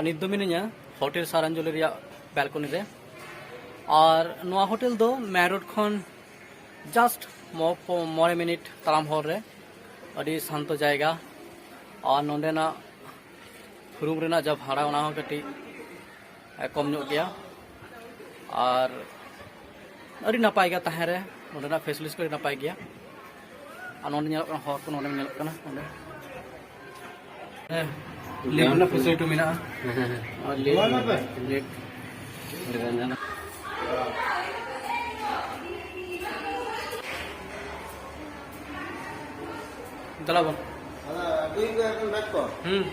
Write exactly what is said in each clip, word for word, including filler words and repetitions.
ᱱᱤᱛ ᱫᱚ ᱢᱤᱱᱟᱹᱧᱟ ᱦᱳᱴᱮᱞ ᱥᱟᱨᱟᱧᱡᱚᱞᱤ ᱨᱮᱭᱟᱜ ᱵᱮᱞᱠᱚᱱᱤ ᱨᱮ᱾ ᱟᱨ ᱱᱚᱣᱟ ᱦᱳᱴᱮᱞ ᱫᱚ ᱢᱮᱱ ᱨᱳᱰ ᱠᱷᱚᱱ ᱡᱟᱥᱴ ᱢᱚᱬᱮ ᱢᱤᱱᱤᱴ ᱛᱟᱲᱟᱢ ᱦᱚᱨ ᱨᱮ, ᱟᱹᱰᱤ ᱥᱟᱱᱛᱚ ᱡᱟᱭᱜᱟ᱾ ᱟᱨ ᱱᱚᱸᱰᱮᱱᱟᱜ ᱨᱩᱢ ᱨᱮᱱᱟᱜ ᱡᱟ ᱵᱷᱟᱲᱟ, ᱚᱱᱟ ᱦᱚᱸ ᱠᱟᱹᱴᱤᱡ ᱠᱚᱢ ᱧᱚᱜ ᱜᱮᱭᱟ᱾ ᱟᱨ ᱟᱹᱰᱤ ᱱᱟᱯᱟᱭ ᱜᱮᱭᱟ ᱛᱟᱦᱮᱸ ᱨᱮ, ᱱᱚᱸᱰᱮᱱᱟᱜ ᱯᱷᱮᱥᱤᱞᱤᱴᱤ ᱠᱚ ᱟᱹᱰᱤ ᱱᱟᱯᱟᱭ ᱜᱮᱭᱟ᱾ ᱟᱨ ᱱᱚᱸᱰᱮ ᱧᱮᱞᱚᱜ ᱠᱟᱱᱟ ᱦᱚᱲ ᱠᱚ, ᱱᱚᱸᱰᱮ ᱧᱮᱞᱚᱜ ᱠᱟᱱᱟ ᱱᱚᱸᱰᱮ᱾ ᱦᱮᱸ, ᱞᱤᱯᱷᱴ ᱨᱮᱱᱟᱜ ᱯᱷᱮᱥᱤᱞᱤᱴᱤ ᱢᱮᱱᱟᱜᱼᱟ᱾ ᱟᱨ ᱞᱤᱯᱷᱴ, ᱞᱤᱯᱷᱴ᱾ ᱫᱮᱞᱟ ᱵᱚᱱ᱾ ᱦᱩᱸ᱾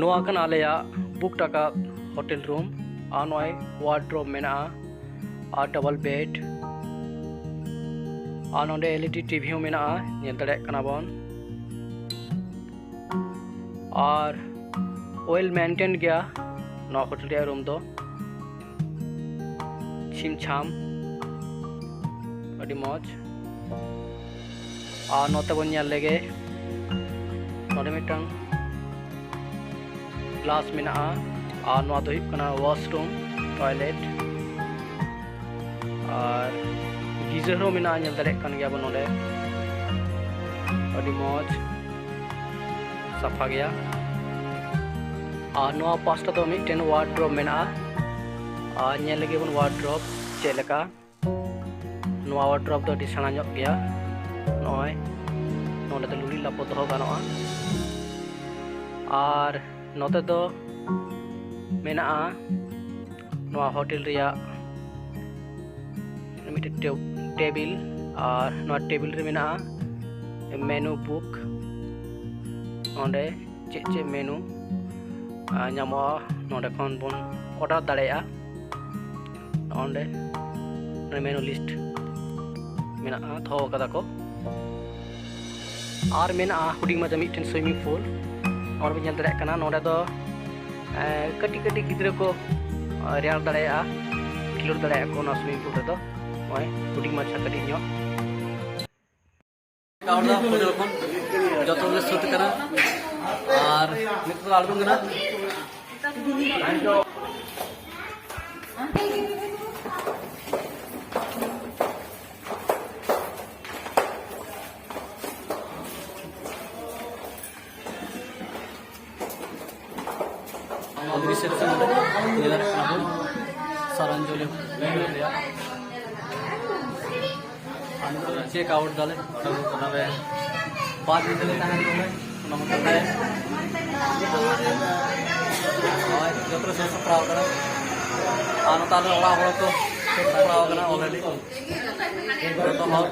ᱱᱚᱣᱟ ᱠᱟᱱᱟ ᱟᱞᱮᱭᱟᱜ ᱵᱩᱠ ᱟᱠᱟᱫ ᱦᱳᱴᱮᱞ ᱨᱩᱢ᱾ ᱟᱨ ᱱᱚᱜᱼᱚᱭ ᱣᱟᱨᱰᱨᱳᱵ ᱢᱮᱱᱟᱜᱼᱟ, ᱟᱨ ᱰᱚᱵᱚᱞ ᱵᱮᱰ, ᱟᱨ ᱱᱚᱰᱮ ᱮᱞ ᱤ ᱰᱤ ᱴᱤ ᱵᱷᱤ ᱦᱚᱸ ᱢᱮᱱᱟᱜᱼᱟ, ᱧᱮᱞ ᱫᱟᱲᱮᱭᱟᱜ ᱠᱟᱱᱟ ᱵᱚᱱ᱾ ᱟᱨ ᱳᱭᱮᱞ ᱢᱮᱱᱴᱮᱱ ᱜᱮᱭᱟ ᱱᱚᱣᱟ ᱦᱳᱴᱮᱞ ᱨᱮᱭᱟᱜ ᱨᱩᱢ ᱫᱚ, ᱪᱷᱤᱢ ᱪᱷᱟᱢ, ᱟᱹᱰᱤ ᱢᱚᱡᱽ᱾ ᱟᱨ ᱱᱚᱛᱮ ᱵᱚᱱ ᱧᱮᱞ ᱞᱮᱜᱮ, ᱱᱚᱰᱮ ᱢᱤᱫᱴᱟᱝ ᱜᱞᱟᱥ ᱢᱮᱱᱟᱜᱼᱟ᱾ ᱟᱨ ᱱᱚᱣᱟ ᱫᱚ ᱦᱩᱭᱩᱜ ᱠᱟᱱᱟ ᱣᱟᱥᱨᱩᱢ, ᱴᱚᱭᱞᱮᱴ᱾ ᱟᱨ ᱜᱤᱡᱟᱨ ᱦᱚᱸ ᱢᱮᱱᱟᱜᱼᱟ, ᱧᱮᱞ ᱫᱟᱲᱮᱭᱟᱜ ᱠᱟᱱ ᱜᱮᱭᱟ ᱵᱚᱱ ᱱᱚᱰᱮ, ᱟᱹᱰᱤ ᱢᱚᱡᱽ, ᱥᱟᱯᱷᱟ ᱜᱮᱭᱟ᱾ ᱟᱨ ᱱᱚᱣᱟ ᱯᱟᱥᱴᱟ ᱫᱚ ᱢᱤᱫᱴᱮᱱ ᱣᱟᱨᱰᱨᱳᱵ ᱢᱮᱱᱟᱜᱼᱟ᱾ ᱟᱨ ᱧᱮᱞ ᱞᱮᱜᱮ ᱵᱚᱱ ᱣᱟᱨᱰᱨᱳᱵ ᱪᱮᱫ ᱞᱮᱠᱟ᱾ ᱱᱚᱣᱟ ᱣᱟᱨᱰᱨᱳᱵ ᱫᱚ ᱟᱹᱰᱤ ᱥᱮᱬᱟ ᱧᱚᱜ ᱜᱮᱭᱟ᱾ ᱱᱚᱜᱼᱚᱭ ᱱᱚᱰᱮ ᱫᱚ ᱞᱩᱜᱽᱲᱤ ᱞᱟᱯᱚ ᱫᱚᱦᱚ ᱜᱟᱱᱚᱜᱼᱟ᱾ ᱟᱨ ᱱᱚᱛᱮ ᱫᱚ ᱢᱮᱱᱟᱜᱼᱟ ᱱᱚᱣᱟ ᱦᱳᱴᱮᱞ ᱨᱮᱭᱟᱜ ᱢᱤᱫᱴᱮᱱ ᱴᱮᱵ-, ᱴᱮᱵᱤᱞ᱾ ᱟᱨ ᱱᱚᱣᱟ ᱴᱮᱵᱤᱞ ᱨᱮ ᱢᱮᱱᱟᱜᱼᱟ ᱢᱮᱱᱩ ᱵᱩᱠ᱾ ᱚᱸᱰᱮ ᱪᱮᱫ ᱪᱮᱫ ᱢᱮᱱᱩ, ᱟᱨ ᱧᱟᱢᱚᱜᱼᱟ, ᱱᱚᱰᱮ ᱠᱷᱚᱱ ᱵᱚᱱ ᱚᱰᱟᱨ ᱫᱟᱲᱮᱭᱟᱜᱼᱟ᱾ ᱱᱚᱰᱮ ᱢᱮᱱᱩ ᱞᱤᱥᱴ ᱢᱮᱱᱟᱜᱼᱟ, ᱫᱚᱦᱚ ᱠᱟᱫᱟ ᱠᱚ᱾ ᱟᱨ ᱢᱮᱱᱟᱜᱼᱟ ᱦᱩᱰᱤᱧ ᱢᱟᱪᱷᱟ ᱢᱤᱫᱴᱮᱱ ᱥᱩᱭᱢᱤᱝ ᱯᱩᱞ᱾ ᱱᱚᱰᱮ ᱵᱚᱱ ᱧᱮᱞ ᱫᱟᱲᱮᱭᱟᱜ ᱠᱟᱱᱟ, ᱱᱚᱰᱮ ᱫᱚ, ᱮ, ᱠᱟᱹᱴᱤᱡ ᱠᱟᱹᱴᱤᱡ ᱜᱤᱫᱽᱨᱟᱹ ᱠᱚ, ᱮ, ᱨᱮᱭᱟᱲ ᱫᱟᱲᱮᱭᱟᱜᱼᱟ, ᱠᱷᱮᱞᱳᱰ ᱫᱟᱲᱮᱭᱟᱜᱼᱟ ᱠᱚ ᱱᱚᱣᱟ ᱥᱩᱭᱢᱤᱝ ᱯᱩᱞ ᱨᱮᱫᱚ᱾ ᱱᱚᱜᱼᱚᱭ ᱦᱩᱰᱤᱧ ᱢᱟᱪᱷᱟ ᱠᱟᱹᱴᱤᱡ ᱧᱚᱜ᱾ ᱦᱚᱴᱮᱞ ᱠᱷᱚᱱ ᱡᱚᱛᱚ ᱜᱮ ᱥᱟᱹᱛ ᱠᱟᱱᱟ ᱟᱨ ᱱᱤᱛᱚᱜ ᱫᱚ ᱟᱬᱜᱚᱱ ᱠᱟᱱᱟ᱾ ᱨᱤᱥᱮᱯᱥᱚᱱ ᱨᱮ ᱧᱮᱞ ᱫᱟᱲᱮᱭᱟᱜ ᱠᱟᱱᱟ ᱵᱚᱱ ᱥᱟᱨᱟᱧᱡᱚᱞᱤ ᱨᱮᱭᱟᱜ᱾ ᱟᱨ ᱱᱤᱛᱚᱜ ᱪᱮᱠ ᱟᱣᱩᱴ ᱫᱟᱞᱮ, ᱚᱸᱰᱮ ᱠᱚ ᱚᱱᱟᱨᱮ ᱵᱟᱨ ᱧᱤᱫᱟᱹ ᱞᱮ ᱛᱟᱦᱮᱱ ᱠᱟᱱᱟ᱾ ᱚᱱᱟ ᱢᱚᱛᱞᱚᱵ ᱛᱮ ᱱᱚᱜᱼᱚᱭ ᱡᱚᱛᱚ ᱞᱮ ᱥᱟᱹᱛ ᱥᱟᱯᱲᱟᱣ ᱠᱟᱱᱟ᱾ ᱟᱨ ᱱᱚᱛᱮ ᱟᱞᱮ ᱚᱲᱟᱜ ᱦᱚᱲ ᱠᱚ ᱥᱟᱹᱛ ᱥᱟᱯᱲᱟᱣ ᱠᱟᱱᱟ already᱾ ᱡᱚᱛᱚ ᱦᱚᱲ